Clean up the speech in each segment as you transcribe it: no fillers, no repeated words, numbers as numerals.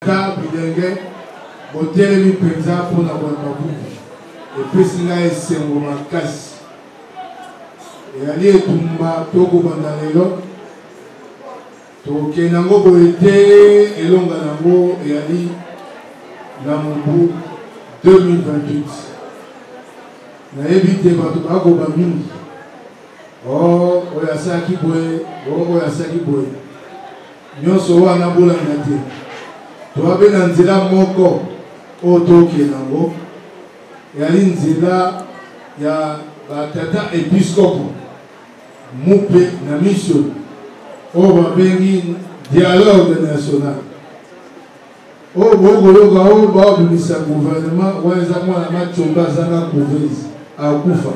Tata bilenge botelemi mpenza mpo na koyamba buku epesi ngai esengo makasi. Eyali etumba tokobanda lelo, tokokende yango boye te, elonga na yango eyali na mobu 2028. Nayebi te bato bakoba mingi oh, oyo asalaki boye, oh, oyo asalaki boye. Nyonso wana bolanda te. Toabe na nzela moko oyo tokende yango, eyali nzela ya batata episkopo mupe na mission oyo babengi dialogue national oyo bokoyoka oyo baobimisa gouvernement wana eza mwana macomba azanga couveuse akufa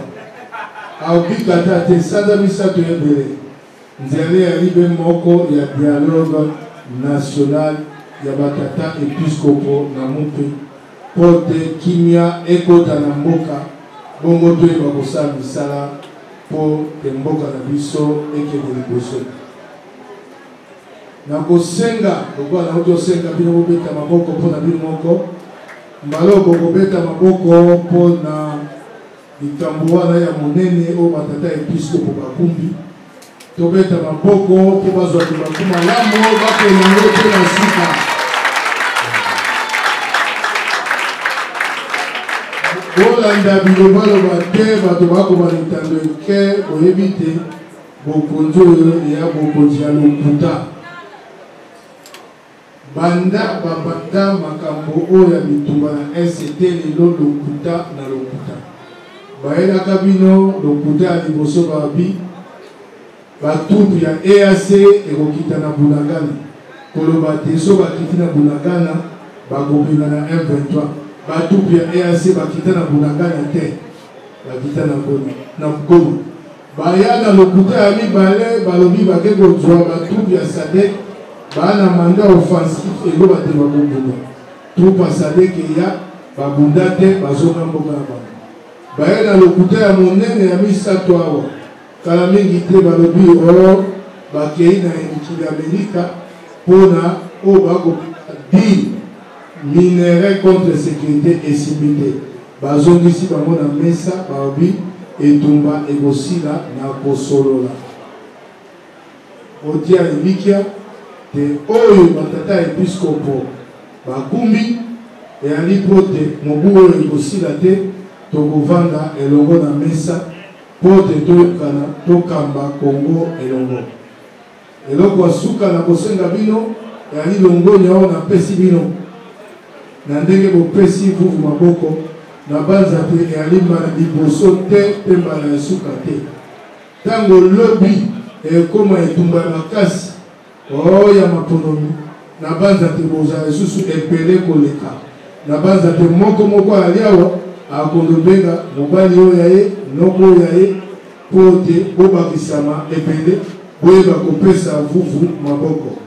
akobika ata te sanza misato ebele Nzela eyali be moko ya dialogue national ya ba tata episkopo na mupe mpo te kimia ekota na mboka, bongo toyeba kosala misala mpo te mboka na biso ekende liboso. Nakosenga lokola nauti kosenga bino bobeta maboko mpo na bino moko, mbala oyo bokobeta maboko mpo na Likambo wana ya monene oyo batata episkopo bakumbi, tobeta maboko mpo bazwa libaku malamu bakende yango te na suka. Bolanda bilobaloba te, bato bakoma na etando eke, boyebi te bokonzi oyo eya bokonzi ya lokuta. Banda ba banda makambo oyo ya bitumba na Est te lelo lokuta na lokuta. Bayelaka bino lokuta ya liboso babi ba troupes ya EAC ekokita na Bunagana. Koloba te so bakiti na Bunagana bakobengana M23. Ba troupes ya EAC bakita na Bunagana te. Bakita na Goma. Na Goma. Baya na lokuta ya mibale balobi bake kozwa ba troupe ya SADC baa na mandat offensif eloba te bakobunda. Troupe ya SADC eya babunda te bazonga mboka na bango. Baye na lokuta ya monene ya misato awa kala mingi te balobi oh bakei na mikili ya Amerika mpona oyo bako deal minerais contre securite esimbi te. Bazongisi bango na mesa, balobi etumba ekosila na kosolola. Botia elikya te oyo batata ya episkopo bakumbi eyali mpo te mobu oyo ekosila te, tokovanda elongo na mesa mpo te toyokana, tokamba Congo elongo. Eloko ya suka nakosenga bino eyali longonya oyo napesi bino na ndenge bopesi vuvu maboko. Nabanza te eyali mbala liboso te mpe mbala ya suka te. Ntango lobi ekoma etumba ya makasi oh ya maponomi, nabanza te bozala lisusu ebele koleka. Nabanza te moko moko ayali awa akondobenga mobali oyo ya ye, noko oyo ya ye, Mpo te bobakisama ebele, boyeba kopesa vuvu maboko.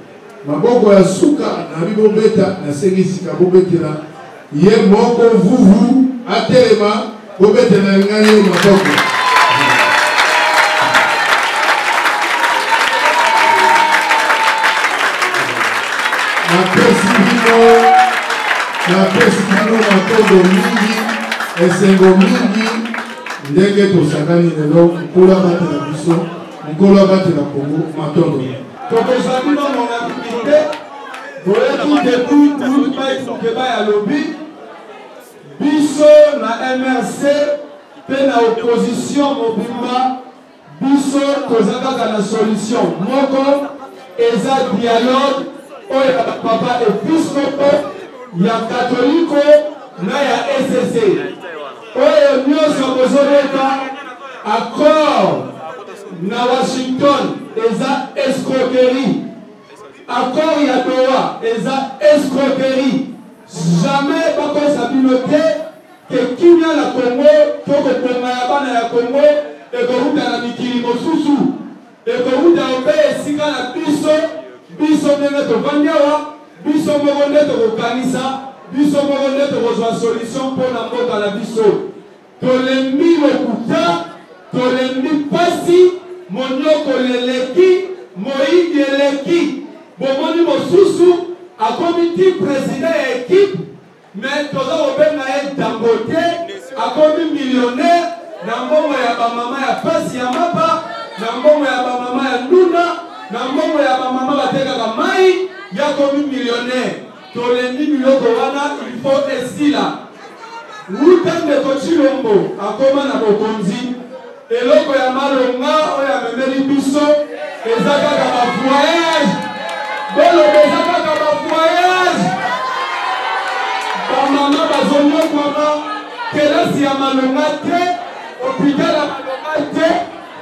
Maboko ya suka nabi bobeta, nasengi sika bobetela ye moko vuvu atelema, bobetela ngai ye maboko. Napesi bino napesi bino matondo mingi, esengo mingi. Ndenge tosangani lelo, Nkolo abatela biso, Nkolo abatela Congo. Matondo. Tokozwa bino ngonga mingi te. Boyoki depuis Kulutu Mike Mukebayi alobi biso na MRC mpe na opposition mobimba Biso toza kaka na solution moko eza dialogue oyo ya ba papa episcopo ya katoliko na ya ECC oyo nionso bozoyoka accord na Washington eza escroquerie accord ya Doha eza escroquerie jamais bakosa bino te Ke kimia na Congo to kobonga ya bana ya Congo ekowuta na mikili mosusu, ekowuta obe esika na biso, biso ndenge tovandi awa, biso moko nde tokokanisa, biso moko nde tokozwa solution mpo na mboka na biso. Tolembi lokuta, tolembi pasi, moniokoli eleki, moyibi eleki. Bomoni mosusu. Akomi ti president ya equipe mais toza kobenga ye Dangote, akomi millionnaire na mbongo ya ba mama ya pasi ya mapa, na mbongo ya ba mama ya ndunda, na mbongo ya ba mama batekaka mayi, ye akomi millionnaire. Tolembi biloko wana, il faut esila. Wuta ndeko Tshilombo akoma na bokonzi, eloko ya malonga oyo amemeli biso eza kaka ba voyage. Boloba eza kaka ba voyage. Ba mama bazonyokwama, kelasi ya malonga te, hopital ya malonga te,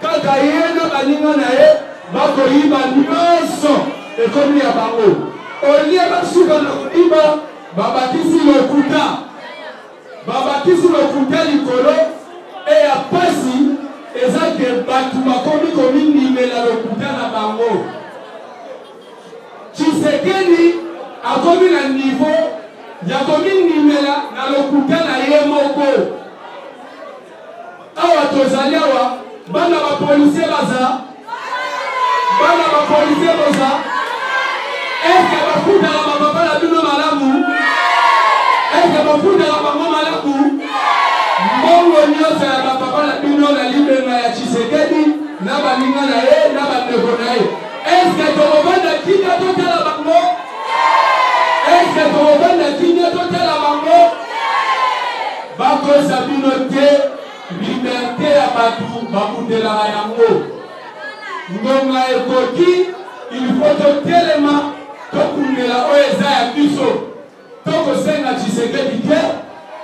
kaka ye na baninga na ye bakoyiba nyonso ekomi ya bango. Olie basuka na koyiba, babakisi lokuta, babakisi lokuta likolo e ya pasi eza ke bato bakomi komindimela lokuta na bango. Tshisekedi akomi na niveau ya komindimela na lokuta na ye moko. Awa tozali awa, bana ba policier baza, bana ba policier boza, eske bafutaka ba papa na bino malamu? Eske bafutaka bango malamu? Mbongo nyonso ya ba papa na bino na libenga ya Tshisekedi na baninga na ye na bandeko na ye, eske tokovanda kimia totala bango? Eske tokovanda kimia totala bango? Bakosa bino te, liberte ya batu babundelaka yango. Ngonga ekoki, il faut totelema tobundela oyo eza ya biso. Tokosenga Tshisekedi te,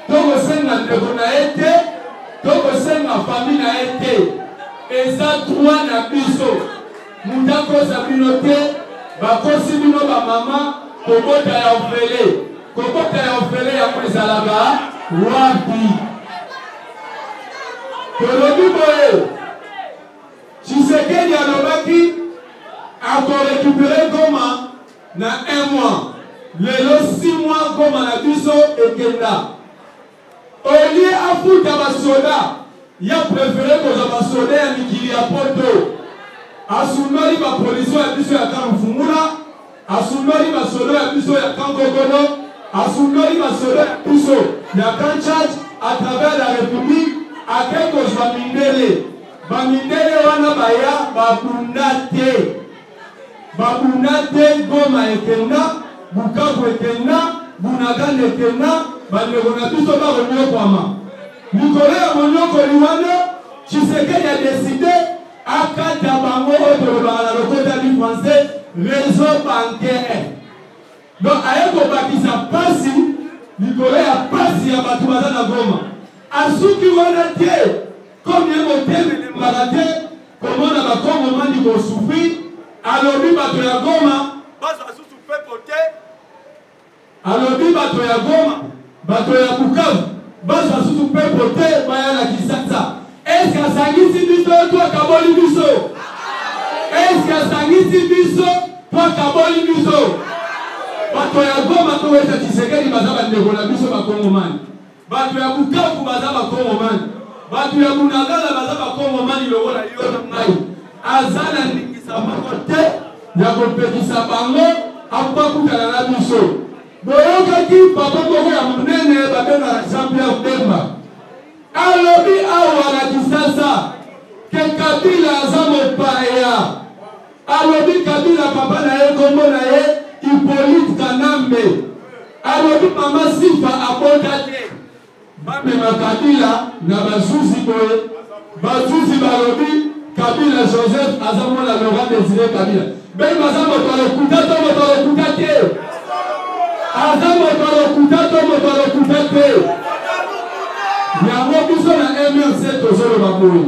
tokosenga ndeko na ye te, tokosenga famille na ye te. Eza droit na biso. Moto akosa bino te, bakosi bino ba mama kobota ya ofele. Kobota ya ofele yango ezalaka wapi? Tolobi boye, Tshisekedi alobaki ako recuperer Goma na un mois. Lelo 6 mois Goma na biso ekenda. Au lieu afuta ba soda, ye a prefere kozwa ba soda ya mikili ya poto. Asundoli ba policiers ya biso ya camp Mfungula, asundoli ba soda ya biso ya camp Kokolo, asundoli ba soda ya biso ya camp Tchad à travers la Republique, ake kozwa mindele. Ba mindele wana baya babunda te. Babunda te, Goma ekenda, Bukavu ekenda, Bunagana ekenda, bandeko na biso bakonyokwama. Likolo ya monyokoli wana, Tshisekedi a decide akata bango oyo tolobaka na lokota du français reseau bancaire. Donc aye kobakisa pasi likolo ya pasi ya bato baza na Goma. Asuki wana te, comme ye motema elembaka te komona ba Kongomani ko souffrir, alobi bato ya Goma bazwa susu pepo te, alobi bato ya Goma, bato ya Bukavu bazwa susu pepo te, baya na Kinshasa. Est-ce asangisi biso to akaboli biso? Est-ce asangisi biso to akaboli biso? Bato ya Goma to wesa Tshisekedi baza bandeko na biso ba Kongomani. Bato ya Bukavu baza ba Kongomani, bato ya Bunagana baza ba Kongomani lokola yo na ngai. Aza na ndingisa moko te ya kopekisa bango akutana na biso. Boyokaki papa moko ya monene babengaka Jean-Pierre Bemba alobi awa na Kisasa ke Kabila aza mopaya. Alobi Kabila papa na ye kombo na ye Hippolyte Kanambe. Alobi mama Sifa abota te. Bamema Kabila na bazuzi boye. Bazuzi balobi Kabila Joseph aza mwana Laurent Desire Kabila. Bemba aza moto ya lokuta to moto ya lokuta te? Aza moto ya lokuta to moto ya lokuta te? Yango biso na MRC tozoloba boye.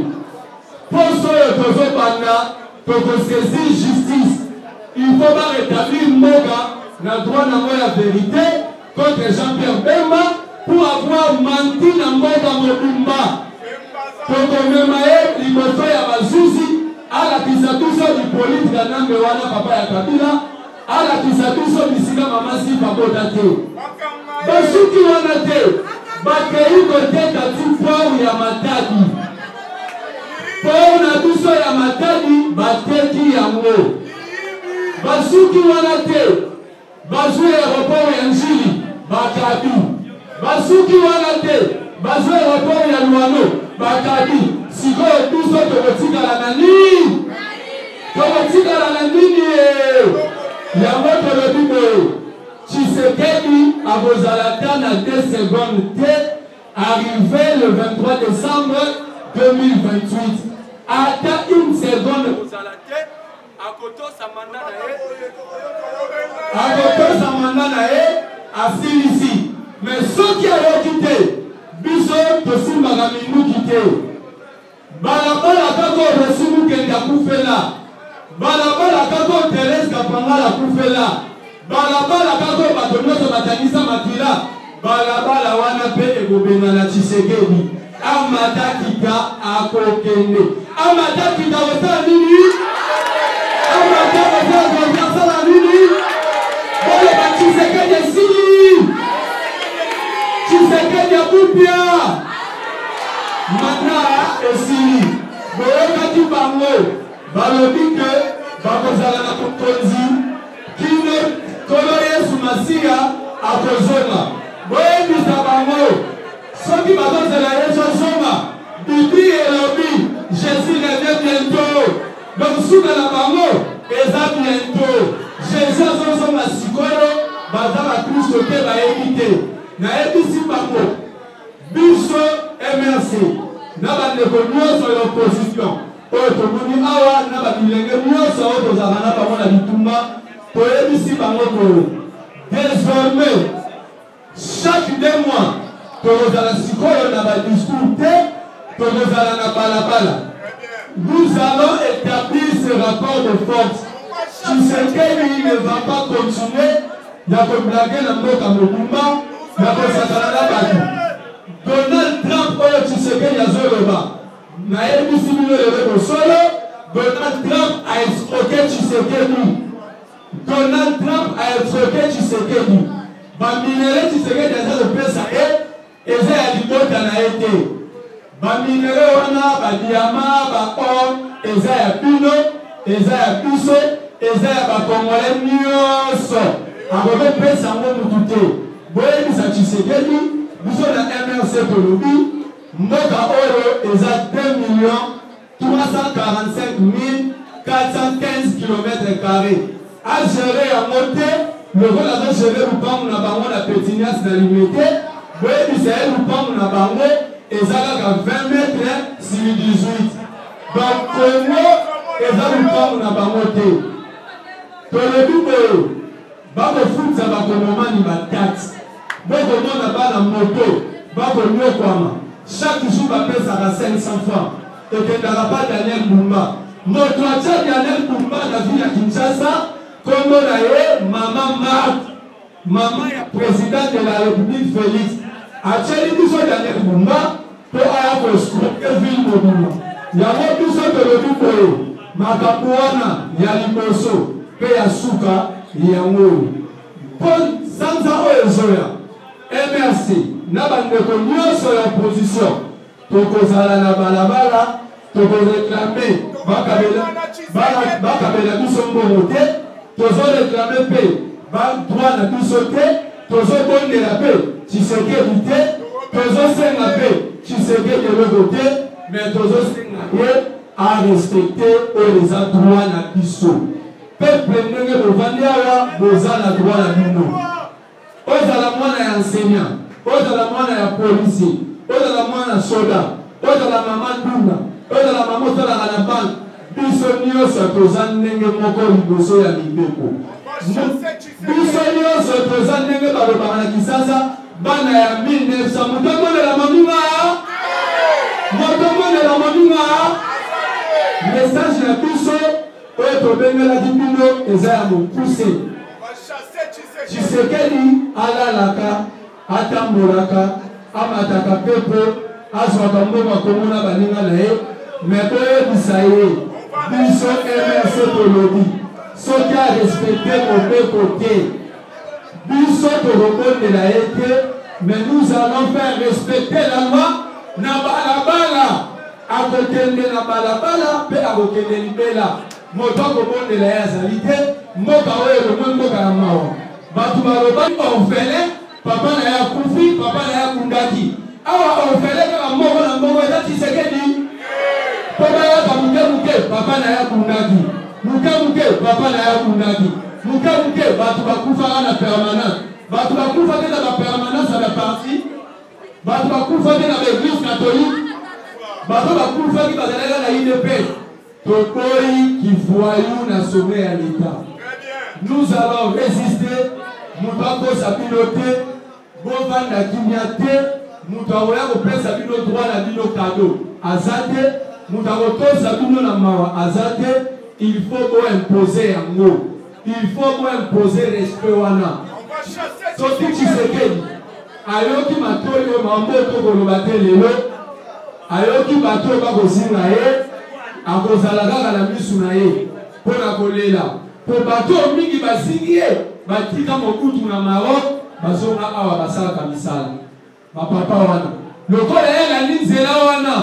Poso oyo tozo banda toko saisir justice. Il faut ba retablir mboka na droit nango ya verite contre Jean-Pierre Bemba pour avoir menti na mboka mobimba. Tokomema ye liboso ya bazuzi alakisa biso Hippolyte Kanambe wana papa ya Kabila alakisa biso bisika mama Sifa abota te. Basuki wana te, bakei koteka ti port ya Matadi. Port na biso ya Matadi bateki yango. Basuki wana te. Bazwi aeroport ya Ndjili, bakabi. Basuki wana te, bazwi aeroport ya Luano, bakabi. Sikoyo biso tokotikala na nini? Tokotikala na nini? Yango tolobi boye, Tshisekedi akozala ata na 2 secondes te arrivé le 23 décembre 2028 ata une seconde kozala te akotosa mandat na ye akotosa mandat na ye asilisi mais soki ayoki te biso tosimbaka minduki te balabala kaka oyo Rossy Mukendi akufela balabala kaka oyo Therese Kapangala akufela balabala kaka oyo bato nyonso batangisa makila balabala wana mpe ekobengana Tshisekedi amata kita akokende amata kita kosala nini amata kosala nini boloba Tshisekedi esili Tshisekedi akupia Mandat esili. Boyokaki bango balobi ke bakozala na bokonzi kino Nkolo Yesu Masiya akozonga. Boyebisa bango soki bakozela Yesu azonga, Biblia elobi Jesus revient bientôt. Donc suka na bango eza bientôt. Jesus azozonga sikoyo, baza bakristo te, bayebi te. Nayebisi bango Biso MRC na bandeko nyonso ya opposition oyo tomoni awa na ba bilenge nyonso oyo tozalaka na bango na bitumba, toyebisi bango boye, désormais chaque 2 mois tokozala sikoyo na ba discours te, tokozala na balabala. Nous allons établir ce rapport de force. Tshisekedi ne va pas continuer ya koblage na mboka mobimba ya kosakana na bato. Donald Trump oyo Tshisekedi azoloba, nayebisi bino lelo bosolo, Donald Trump a escroqué Tshisekedi. Donald Trump a escroqué Tshisekedi. Baminere Tshisekedi aza kopesa ye eza ya libota na ye te. Baminere wana, badiama, baor eza ya bino, eza ya biso, eza ya bakongole nyonso. Akoki kopesa yango mutu te. Boyebisa Tshisekedi, biso na MRC tolobi mboka oyo eza 2 millions 345 415 km carré. Agere yango te lokola azogere lupangu na bango na Petinias na Limete. Boyebisa ye lupangu na bango eza kaka 20 mètres sur 18. Donc Congo eza lupangu na bango te. Tolobi boye, bakofutisa bakongomani ba taxe, bokomona bana moto bakonyokwama chaque jour, bapesaka 500 francs ekendaka pa Daniel Bumba. Moto atya Daniel Bumba na ville ya Kinshasa, kombo na ye Mama Marthe, mama ya président de la République Félix. Atieli biso Daniel Bumba mpo aya koescroquer ville mobimba. Yango biso tolobi boye, makambo wana ya liboso mpe ya suka yango oyo. Mpo sanza oyo ezoya, MRC na bandeko nyonso ya opposition tokozala na balabala, tokoreklame bakabela biso mbongo te, tozoreklame mpe badroit na biso te, tozobondela mpe Tshisekedi te, tozosenga mpe Tshisekedi eloko te, mais tozosenga ye arespecte oyo eza droit na biso. Peuple, ndenge bovandi awa, boza na droit na bino. Ozala mwana ya enseignant, ozala mwana ya policier, ozala mwana soda, ozala mama ndunga, ozala mama osalaka na banque, biso nyonso toza ndenge moko liboso ya mibeko. Biso nyonso toza ndenge balobaka na Kisasa, bana ya 1900. Moto amonela moninga, moto amonela moninga. Message na biso oyo tobengelaki bino eza ya mokuse. Tshisekedi alalaka, atambolaka, amataka pepo, azwaka mbongo akomona baninga na ye, me boyebisa ye biso MRC tolobi soki arespecte mobeko te, biso tokobondela ye te, mais nous allons faire respecter la loi na balabala. Akokende na balabala mpe akokende libela, moto akobondela ye azali te. Mboka oyo elongwe mboka ya mawa. Bato balobaki orphelin, papa na ye akufi, papa na ye akundaki. Awa orphelin kaka moko na moko eza Tshisekedi. Mpo bayaka moke moke, papa na ye akundaki. Moke moke, papa na ye akundaki. Moke moke, bato bakufaka na permanence. Bato bakufa te na ba permanence ya ba parti. Bato bakufa te na ba eglise catholique. Bato bakufaki bazalaka na UDPS. Toboyi ki voyou na sommet ya l'Etat. Nous allons résister. Moto akosa bino te. Bovanda kimia te. Moto akoya kopesa bino droit na bino cadeau aza te. Moto akotosa bino na mawa aza te. Il faut bo imposer yango. Il faut bo imposer respect wana. Soki Tshisekedi ayoki matoi oyo makambo oyo tokoloba te lelo, ayoki bato oyo bakozinga ye, akozala kaka na misu na ye mpo na kolela, mpo bato oyo mingi bazingi ye batika Mobutu na Maroc, bazonga awa basalaka misala. Bapapa wana lokola ye alandi nzela wana,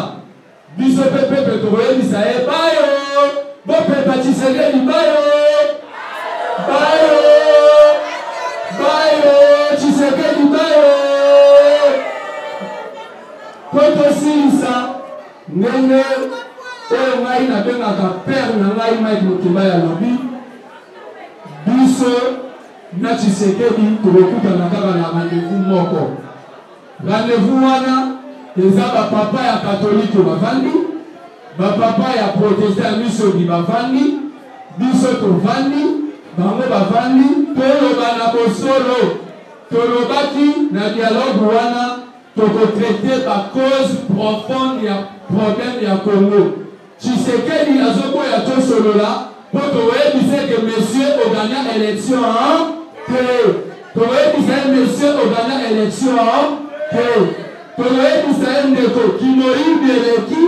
biso mpe pepe tokoyebisa ye bayo bopepa Tshisekedi bayo bayo bayo Tshisekedi bayo mpo tosilisa ndenge oyo ngai nabengaka père na ngai Mike Mukebayi alobi biso na Tshisekedi tokokutana kaka na rendez-vous moko. Rendez-vous wana eza ba papa ya katolike bavandi, ba papa ya protestant ya misoni bavandi, biso tovandi, bango bavandi, toloba na bosolo. Tolobaki na dialogue wana toko traiter ba cause profonde ya problème ya Congo. Tshisekedi azoboya tosolola po tokoyebisa ye que monsieur o gagna election te. Tokoyebisa ye monsieur o gagna election te. Tokoyebisa ye ndeko kimoyibi eleki,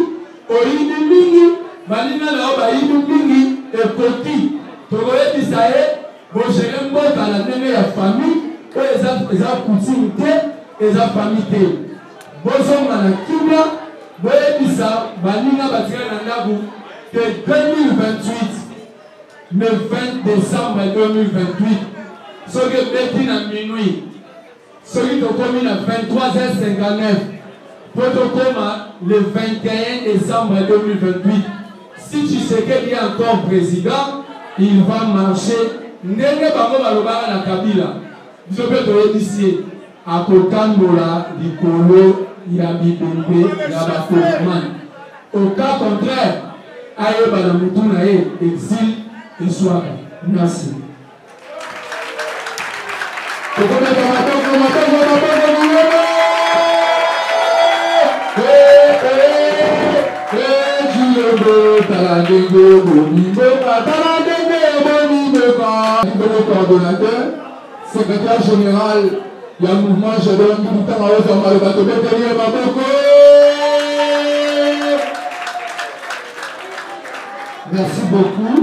oyibi mingi, baninga na yo bayibi mingi, ekoki. Tokoyebisa ye bo gerer mboka na ndenge ya famille oyo eza, eza coutume te, eza famille te. Bozonga na kimia, boyebisa baninga batikali na ndako que 2028 le 20 décembre 2028 soki ebeti na minuit, soki tokomi na 23h59 mpo tokoma le 21 décembre 2028, si Tshisekedi est encore président, il va marcher ndenge bango balobaka na Kabila. Biso mpe toyebisi ye akotambola likolo ya bibembe ya bakongomani. Au cas contraire, ayeba na mutu na ye exil eswaka. Merci. Tokobeta maboko, maboko, maboko, maboko. Tshilombo, tala ndenge obomi mboka, tala ndenge obomi mboka. Bongo coordonnateur, secrétaire général ya mouvement Gedeon Ndudu, ntango aozwa maloba tobeteli ye maboko. Merci beaucoup.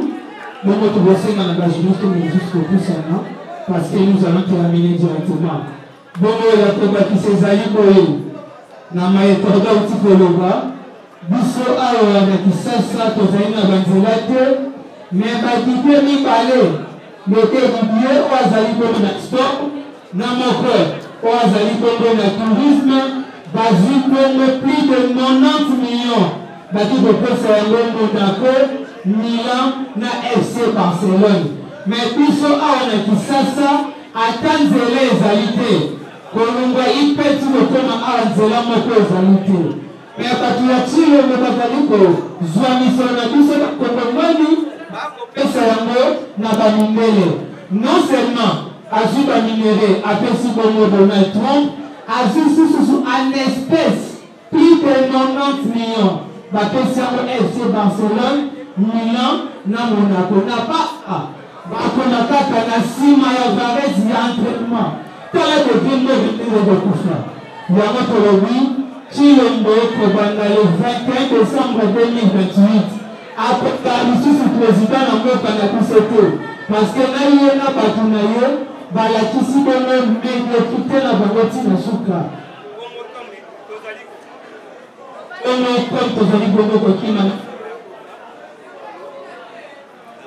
Bongo tokosenga na bajournaliste mosusu kopusana parce que nous allons terminer directement. Bongo ya kobakisa ezali boye na maye Torda auti koloba, biso awa na Kisasa tozali na banzela te, me badidie mibale loke didie oyo azali bongo na sport na moko oyo azali bongo na tourisme bazwi bongo plus de 90 millions baki kopesa yango Monaco, Milan na FC Barcelone. Me biso awa na Kisasa ata nzela ezali te, kolongwa ipeti kokoma awa nzela moko ezali te. Me bato ya Tshilombo bazali kozwa misolo na biso bakongomani bapesa yango na bamindele. Non seulement azwi baminerais apesi bongo Donald Trump, azwi sususu en espèce plus de 90 millions bapesi yango FC Barcelone, Milan na Monaco. Na ba bakoma kaka na nsima ya varese ya entraînement. Tala degré mboka ndenge ekokufa. Yango tolobi Tshilombo kobanda le 21 décembre 2028 akoka lisusu président na mboka na biso te, parce que na ye na bato na ye balakisi bongo médiocrité na bango ntina suka. Bongo comme tozali bongo kokima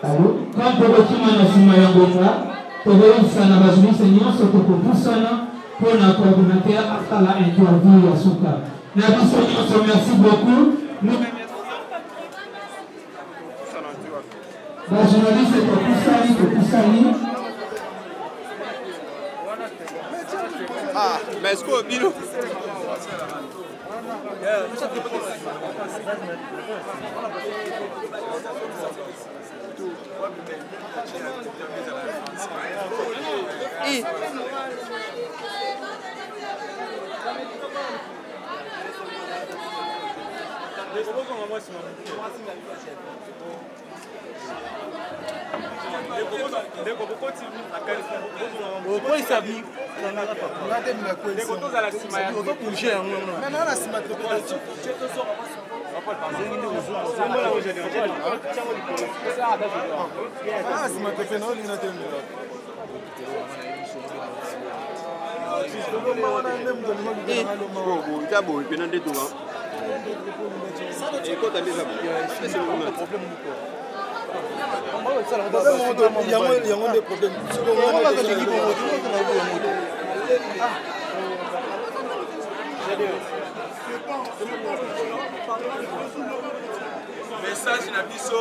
alo, comme tokokima na nsima ya ngonga. Tokoyebisa na ba journaliste nyonso tokopusana mpo na coordonnateur asala interview ya suka na biso nyonso. Merci beaucoup. Ba journaliste topusani, topusani. Ah, mais est-ce que bino Eh. Okweyisa ozobouge yango na nsima. Eza boye mpena nde toka ekota nde eza. Yango nde problème. Message na biso.